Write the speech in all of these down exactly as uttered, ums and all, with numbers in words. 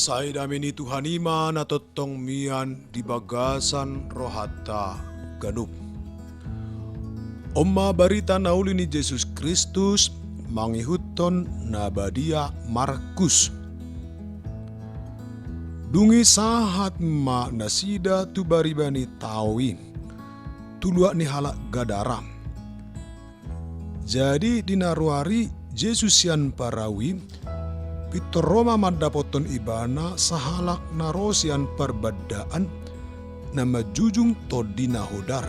Sai dame ni Tuhan i ma na tongtong mian di bagasan rohanta ganup. On ma barita na uli ni Jesus Kristus mangihuthon na badia Markus. Dung i sahat ma nasida tu bariba ni tao i, tu luat ni halak Gadara. Jadi di na ruar i Jesus sian parau i, pintor ro ma mandapothon ibana sahalak na ro sian parbandaan, na manjujung tondi na hodar.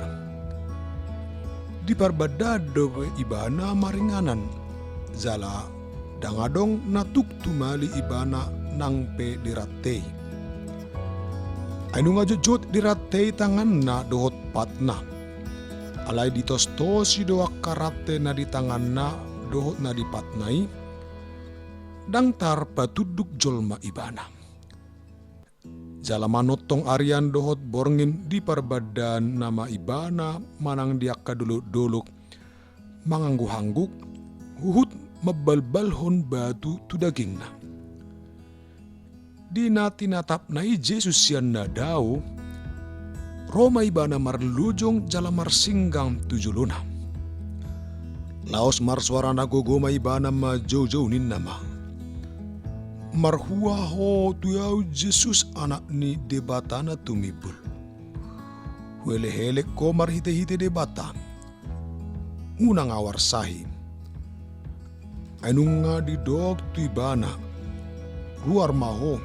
Di parbandaan do ibana maringanan, jala ndang adong na tuk tumali ibana nang pe di rante i. Ai nunga jotjot di rante i tanganna dohot patna. Alai ditostos i do angka rante na di tanganna dohot na di patna i, ndang tarpatunduk jolma ibana. Jala manongtong arian dohot borngin di parbandaan nama ibana manang di angka dolok-dolok, mangangguk-angguk, huhut mambalbalhon batu tu dagingna. Di na tinatapna i Jesus sian na dao, ro ma ibana marlojong jala marsinggang tu jolona. Laos marsoara na gogo ma ibana manjoujou ninna ma: Marhua ho tu ahu Jesus, Anak ni Debata na tumimbul. Huelekelek ho marhitehite Debata. Unang ahu arsahi. Ai nunga didok tu ibana: Ruar ma ho,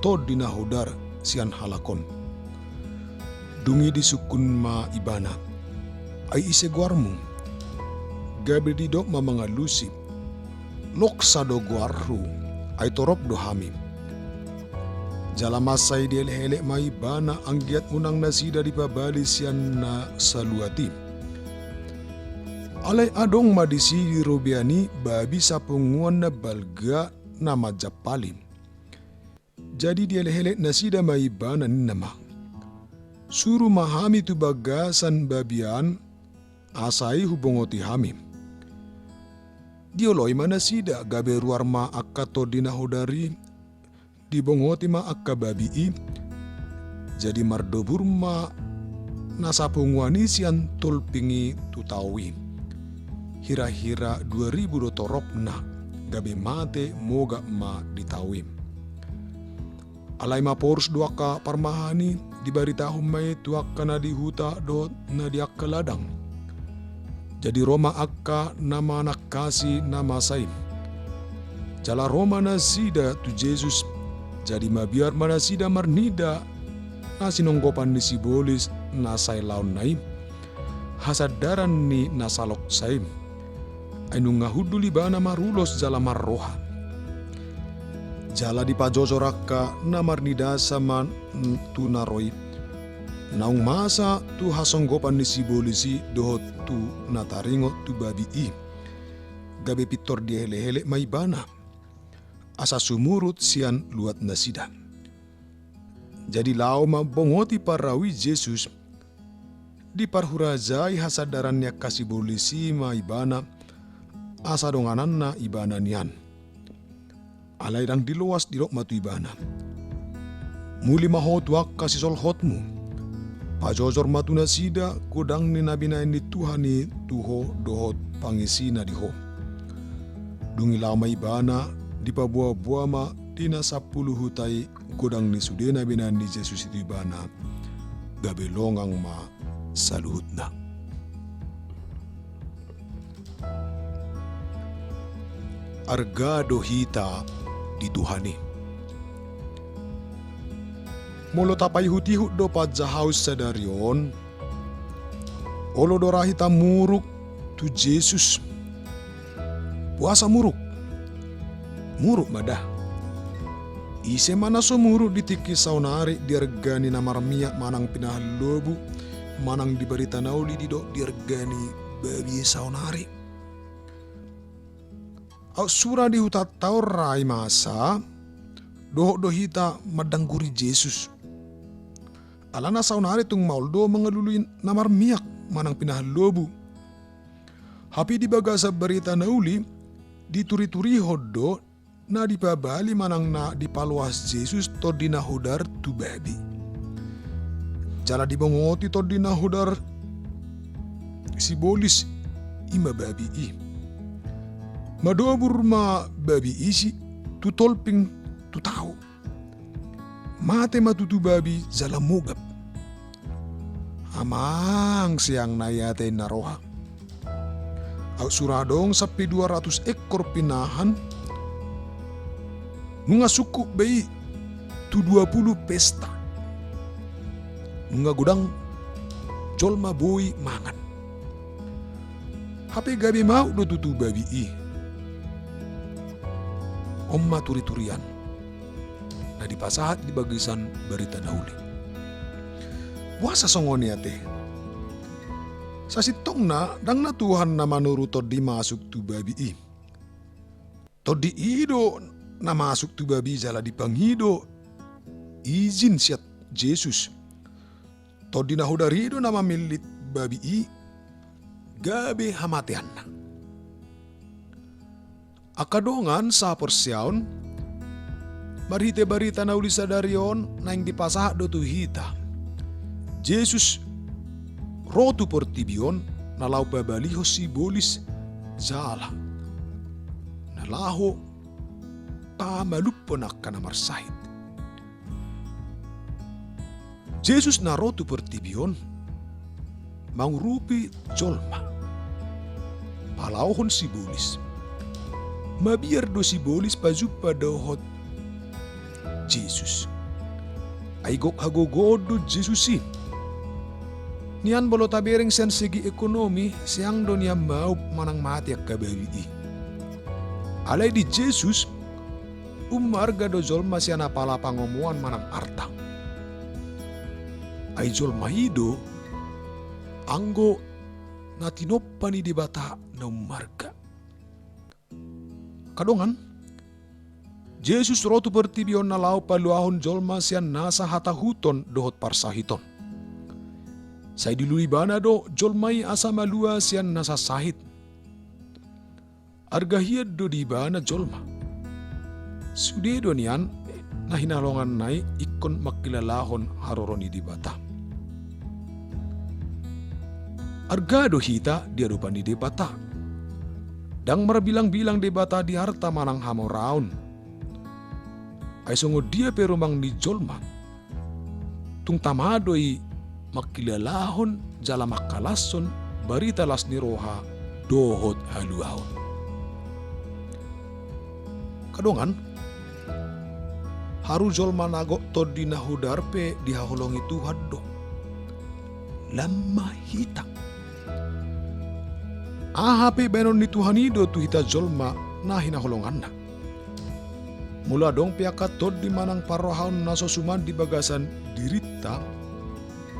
tondi na hodar, sian halak on. Dung i disungkun ma ibana: Ai ise goarmu? Gabe didok ma mangalusi: Loksa do goarhu, ai torop do hami. Jala mansai dielekelek ma ibana anggiat unang nasida dipabali sian na saluat i. Alai adong ma disi di robean i babi sapunguan na balga na manjampali. Jadi dielekelek nasida ma ibana ninna ma: Suru ma hami tu bagasan babi an, asa i hubongoti hami. Dioloi ma nasida gabe ruar ma angka tondi na hodar i, dibongoti ma angka babi i. Jadi mardobur ma na sapunguan i sian tolping i tu tao i. Hira-hira dua ribu do toropna, gabe mate mogap ma di tao i. Alai maporus do angka parmahan i, dibaritahon ma i tu angka na di huta dohot na di angka ladang. Jadi ro ma angka na manangkasi na masa i. Jala ro ma nasida tu Jesus. Jadi mabiar ma nasida marnida na sinonggopan ni sibolis na sai laonna i, hasandaran ni na saloksa i. Ai nunga hundul ibana marulos jala marroha. Jala dipajojor angka na marnidasa ma tu na ro i, naung masa tu hasonggopan ni sibolis i dohot tu na taringot tu babi i. Gabe pintor dielekelek ma ibana, asa sumurut sian luat nasida. Jadi laho mambongoti parau i Jesus, diparhurajai hasandaran ni angka sibolis i ma ibana, asa dongananna ibana nian. Alai ndang diloas, didok ma tu ibana: Muli ma ho tu angka sisolhotmu. Pajojor ma tu nasida godang ni na binahen ni Tuhan i tu ho dohot pangisina di ho. Dung i laho ma ibana, dipaboa-boa ma di na sampulu huta i godang ni sude na binahen ni Jesus i tu ibana, gabe longang ma saluhutna. Arga do hita di Tuhan i. Molo tapaihut-ihut do panjahaon sadari on, olo do ra hita muruk tu Jesus. Boasa muruk? Muruk ma da. Ise ma na so muruk di tingki saonari di arga ni na marmiak manang pinahan lobu, manang di barita na uli didok di arga ni babi saonari? Aut sura di hutanta on ra i masa, dohot do hita mandangguri Jesus. Alana saonari tung maol do mangalului na marmiak manang pinahan lobu. Hape di bagasan barita na uli, dituri-turihon do na dipabali manang na dipaloas Jesus Tondi na Hodar tu babi. Jala dibongoti Tondi na Hodar sibolis, i ma babi i. Madobur ma babi i si tu tolping tu tao. Mate ma tutu babi jala mogap. Amang siang na i ate na roha. Aut sura adong sampe dua ratus ekor pinahan, nunga sungkup be i tu dua pulu pesta. Nunga godang jolma boi mangan. Hape gabe mauk do tutu babi i. On ma turi-turian na dipasahat di bagasan Barita na Uli. Boasa songon i ate? Sasintongna ndang na Tuhan na manuru tondi masuk tu babi i. Tondi i do na masuk tu babi jala dipangido izin sian Jesus. Tondi na Hodar i do na mamillit babi i gabe hamateanna. Angka dongan sahaporseaon, marhite Barita na Uli sadari on naeng dipasahat do tu hita Jesus ro tu portibi on na laho pabalihon sibolis jala na laho pamalumhon angka na marsahit. Jesus na ro tu portibi on mangurupi jolma, palaohon sibolis. Mabiar do sibolis pajumpa dohot Jesus. Ai gok hagogoon do Jesus i. Nian molo tabereng sian segi ekonomi, seang do nian mauk manang mate angka babi i. Alai di Jesus, ummarga do jolma sian apala pangomoan manang arta. Ai jolma i do anggo na tinompa ni Debata na ummarga. Angka dongan, Jesus ro tu portibi on na laho paluahon jolma sian nasa hatahuton dohot parsahiton. Sai dilului ibana do jolma i asa malua sian nasa sahit. Arga hian do di ibana jolma. Sude do nian na hinaholonganna i ingkon mangkilalahon haroro ni Debata. Arga do hita di adopan ni Debata. Ndang marbilang-bilang Debata di arta manang hamoraon. Ai songon dia pe rumang ni jolma, tung tama do i mangkilalahon jala mangkalashon barita las ni roha dohot haluaon. Angka dongan, haru jolma na gok Tondi na Hodar pe dihaholongi Tuhan do. Lam ma hita. Aha pe baenon ni Tuhan i do tu hita jolma na hinaholonganna. Molo adong pe angka tondi manang parrohaon na so suman di bagasan dirinta,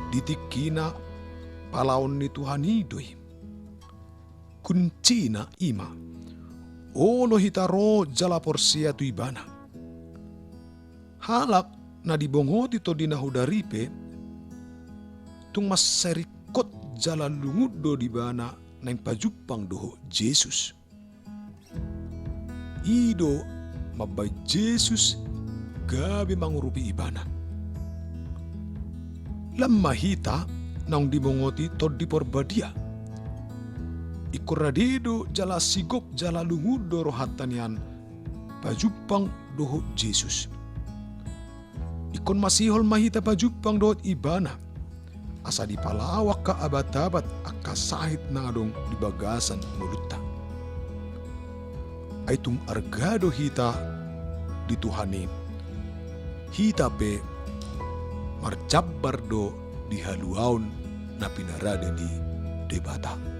di tingkina palaon ni Tuhan i do i. Kuncina i ma, olo hita ro jala porsea tu Ibana. Halak na dibongoti Tondi na Hodar i pe, tung mansai ringkot jala lungun do di ibana naeng pajumpang dohot Jesus. I do mambahen Jesus gabe mangurupi ibana. Lam ma hita naung dibongoti Tondi Parbadia. Ingkon rade do jala sigop jala lungun do rohanta nian pajumpang dohot Jesus. Ingkon masihol ma hita pajumpang dohot Ibana, asa dipalao angka abat-abat, angka sahit na adong di bagasan ngolunta. Ai tung arga do hita di Tuhan i, hita pe marjambar do di haluaon na pinarade ni Debata.